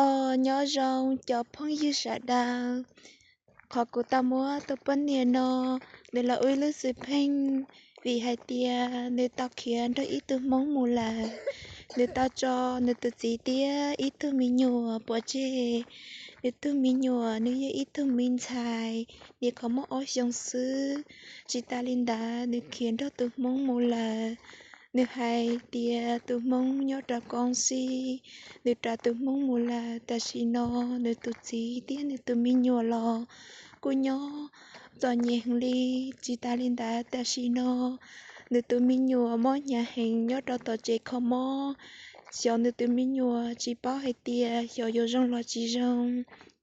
Os, nyob zoo cov phooj ywg sawv daws. Qhov kuv tau muab tus poj niam no, nws los ua ib lub xwm pheej, vim hais tias nws tau khiav nrog ib tug hmoob mus lawm. Nws tau tso nws tus txiv thiab ib tug me nyuam pov tseg. Nws tus me nyuam nws yog ib tug me ntxhais nyuam qhuav muaj ob xyoos xwb. Tsis tas li ntawd, nws khiav nrog tus hmoob mus lawm. Nws hais tias tus hmoob nyob rau Koom Xib, nws raws tus hmoob mus lawm. Tam sim no nws tus txiv thiab nws tus me nyuam los kuj nyob txom nyem heev li. Tsis tas li ntawd, tam sim no nws tus me nyuam mob hnyav heev nyob rau tom tsev kho mob. Xyov nws tus me nyuam tsis paub hais tias xyov yuav zoo los tsis zoo,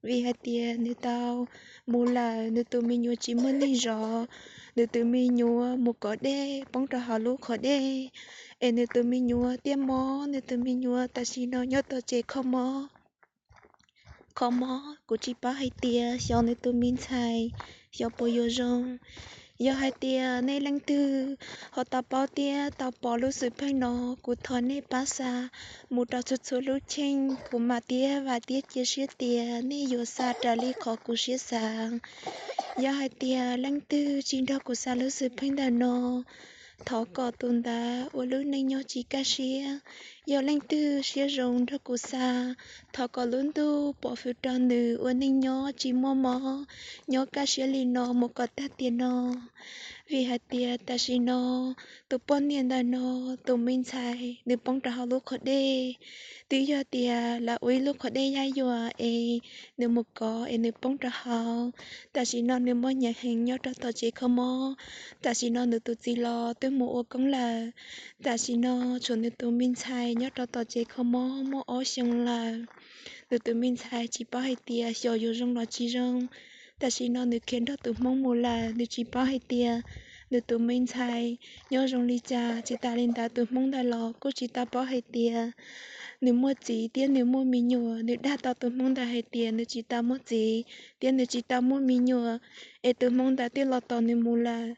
vim hais tias nws tau mus lawm, nws tus me nyuam tsis muaj neeg zov. Nws tus me nyuam mus kov dej poob rau hauv lub qhov dej, es nws tus me nyuam thiaj mob. Nws tus me nyuam tam sim no nyob tom tsev kho mob. Kho mob, kuv tsis paub hais tias xyov nws tus me ntxhais xyov puas yuav zoo. Yog hais tias nej leej twg ho tau paub thiab tau pom lub xwm pheej no, kuv thov nej pab xa mus rau txhua txhua lub cheej. Kuv mam thiab vam thiab cia siab tias nej yuav xa raws li qhov kuv siab xav. Yog hais tias leej twg tsis nrog kuv xa lub xwm pheej ntawm no, thov kom tus ntawd ua lub neej nyob tsis kaj siab. Yog leej twg siab zoo nrog kuv xa, thov kom lub ntuj pov hwm rau nws ua neej nyob tsis muaj mob, nyob kaj siab li no mus kom tag tiam no. Vim hais tias tam sim no tus poj niam ntawm no, tus me ntxhais, nws poob rau hauv lub qhov dej. Twb yog tias lawv ua ib lub qhov dej yaj yuam es nws mus kov es nws poob rau hauv. Tam sim no nws mob hnyav heev nyob rau tom tsev kho mob. Tam sim no nws tus txiv los twb mus ua koob lawm. Tam sim no tshuav nws tus me ntxhais nyob rau tom tsev kho mob muaj ob xyoos lawm. Nws tus me ntxhais tsis paub hais tias xyov yuav zoo los tsis zoo. Tam sim no nws khiav nrog tus hmoob mus lawm, nws tsis paub hais tias nws tus me ntxhais nyob zoo li cas. Tsis tas li ntawd, tus hmoob ntawd los kuj tsis tau paub hais tias nws muaj txiv thiab nws muaj me nyuam. Nws dag tau tus hmoob ntawd hais tias nws tsis tau muaj txiv thiab nws tsis tau muaj me nyuam, es tus hmoob ntawd thiaj los tos nws mus lawm.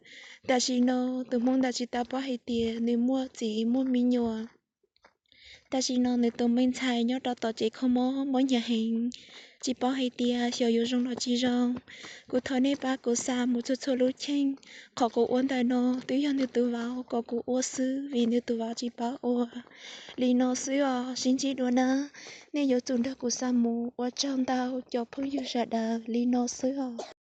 Tam sim no tus hmoob ntawd tsis tau paub hais tias nws muaj txiv muaj me nyuam. Tam sim no nws tus me ntxhais nyob rau tom tsev kho mob mob hnyav heev, tsis paub hais tias xyov yuav zoo los tsis zoo. Kuv thov nej pab kuv xa mus txhua txhua lub cheej. Qhov kuv ua ntawm no twb yog nws tus vauv kom kuv ua xwb, vim nws tus vauv tsis paub ua. Li no xwb os, sib ntsib dua nawb. Nej yuav tsum nrog kuv xa mus. Ua tsaug ntau cov phooj ywg sawv daws, li no xwb os.